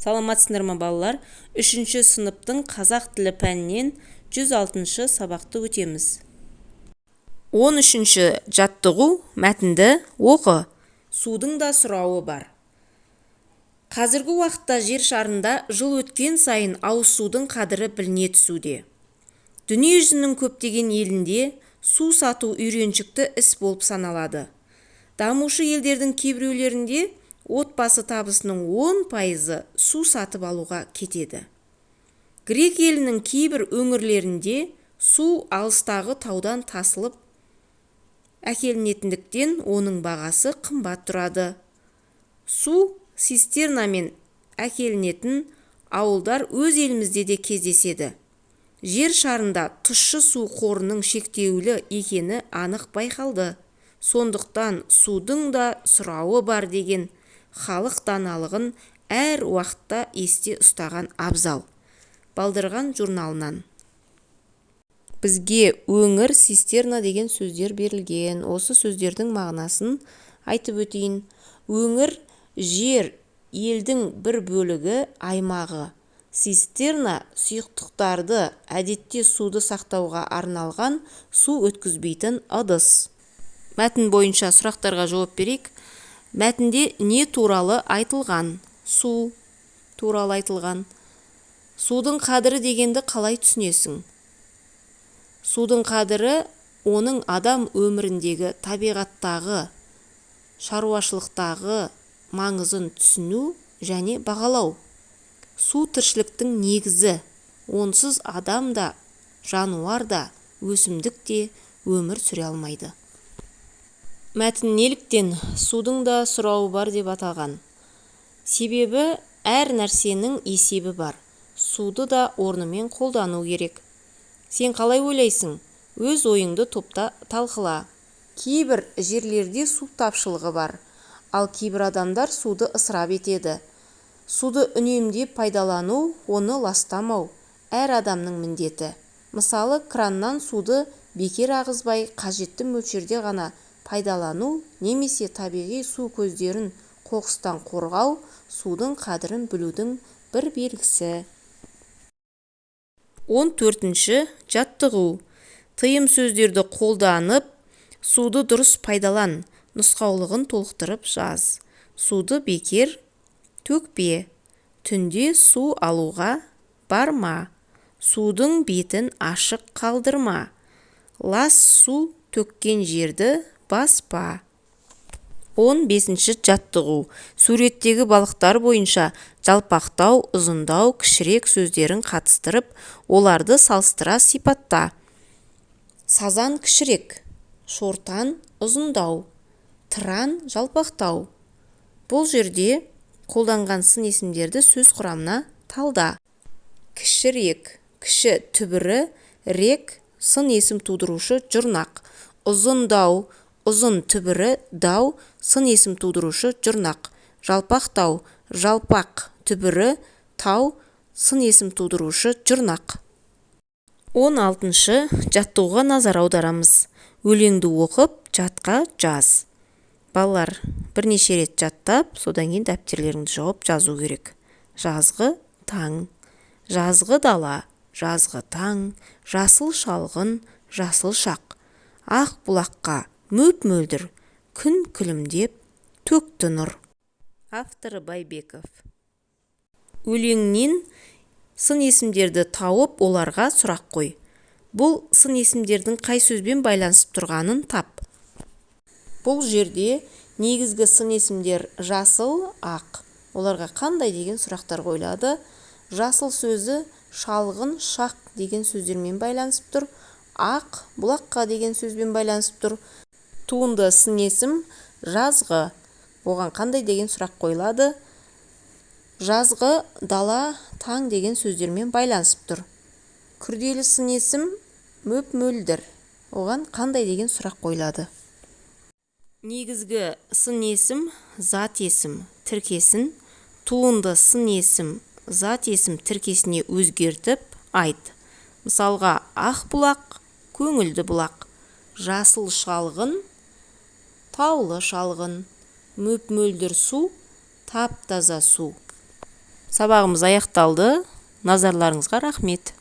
Саламатсыңдар ма, балалар? Үшінші сыныптың қазақ тілі пәнінен 106-шы сабақты өтеміз. 13-ші жаттығу. Мәтінді оқы. Судың да сұрауы бар. Қазіргі уақытта жер шарында жыл өткен сайын ауыз судың қадірі біліне түсуде. Дүниежүзінің көптеген елінде су сату үйреншікті іс болып саналады. Дамушы елдердің кейбіреулерінде отбасы табысының 10%-ы су сатып алуға кетеді. Грек елінің кейбір өңірлерінде су алыстағы таудан тасылып әкелінетіндіктен, оның бағасы қымбат тұрады. Су цистернамен әкелінетін ауылдар өз елімізде де кездеседі. Жер шарында тұщы су қорының шектеулі екені анық байқалды. Сондықтан «Судың да сұрауы бар» деген халық даналығын әр уақытта есте ұстаған абзал. Балдырған журналынан. Бізге өңір, цистерна деген сөздер берілген. Осы сөздердің мағынасын айтып өтейін. Өңір – жер, елдің бір бөлігі, аймағы. Цистерна – сұйықтықтарды, әдетте суды сақтауға арналған су өткізбейтін ыдыс. Мәтін бойынша сұрақтарға жауап берейік. Мәтінде не туралы айтылған? Су туралы айтылған. Судың қадірі дегенді қалай түсінесің? Судың қадірі – оның адам өміріндегі, табиғаттағы, шаруашылықтағы маңызын түсіну және бағалау. Су – тіршіліктің негізі. Онсыз адам да, жануар да, өсімдік те өмір сүре алмайды. Мәтін неліктен «Судың да сұрауы бар» деп аталған? Себебі әр нәрсенің есебі бар, суды да орнымен қолдану керек. Сен қалай ойлайсың? Өз ойыңды топта талқыла. Кейбір жерлерде су тапшылығы бар. Ал кейбір адамдар суды ысырап етеді. Суды үнемдеп пайдалану, оны ластамау әр адамның міндеті. Мысалы, краннан суды бекер ағызбай, қажетті мөлшерде ғана пайдалану немесе табиғи су көздерін қоқыстан қорғау судың қадірін білудің бір белгісі. 14-ші жаттығу. Тыйым сөздерді қолданып, «Суды дұрыс пайдалан» нұсқаулығын толықтырып жаз. Суды бекер төкпе. Түнде су алуға барма. Судың бетін ашық қалдырма. Лас су төккен жерді баспа. 15-ші жаттығу. Суреттегі балықтар бойынша жалпақтау, ұзындау, кішірек сөздерін қатыстырып, оларды салыстыра сипатта. Сазан кішірек, шортан ұзындау, тыран жалпақтау. Бұл жерде қолданған сын есімдерді сөз құрамына талда. Кішірек: кіші түбірі, рек сын есім тудырушы жұрнақ. Ұзындау: ұзын түбірі, дау сын есім тудырушы жұрнақ. Жалпақтау: жалпақ түбірі, тау сын есім тудырушы жұрнақ. 16-шы жаттығуға назар аударамыз. Өлеңді оқып, жатқа жаз. Балалар бірнеше рет жаттап, содан кейін дәптерлеріңді жауып, жазу керек. Жазғы таң, жазғы дала, жазғы таң, жасыл шалғын, жасыл шақ. Ақ бұлаққа мөп-мөлдір күн күлімдеп төкті нұр. Авторы Байбеков. Өлеңнен сын есімдерді тауып, оларға сұрақ қой. Бұл сын есімдердің қай сөзбен байланысып тұрғанын тап. Бұл жерде негізгі сын есімдер жасыл, ақ. Оларға қандай деген сұрақтар қойылады. Жасыл сөзі шалғын, шақ деген сөздермен байланысып тұр. Ақ бұлаққа деген сөзбен байланысып тұр. Туынды сын есім жазғы. Оған қандай деген сұрақ қойылады. Жазғы дала, таң деген сөздермен байланысып тұр. Күрделі сын есім мөп-мөлдір. Оған қандай деген сұрақ қойылады. Негізгі сын есім зат есім тіркесін туынды сын есім зат есім тіркесіне өзгертіп айт. Мысалға: ақ бұлақ – көңілді бұлақ, жасыл шалғын – таулы шалғын, мөп-мөлдір су – тап-таза су. Сабағымыз аяқталды. Назарларыңызға рахмет.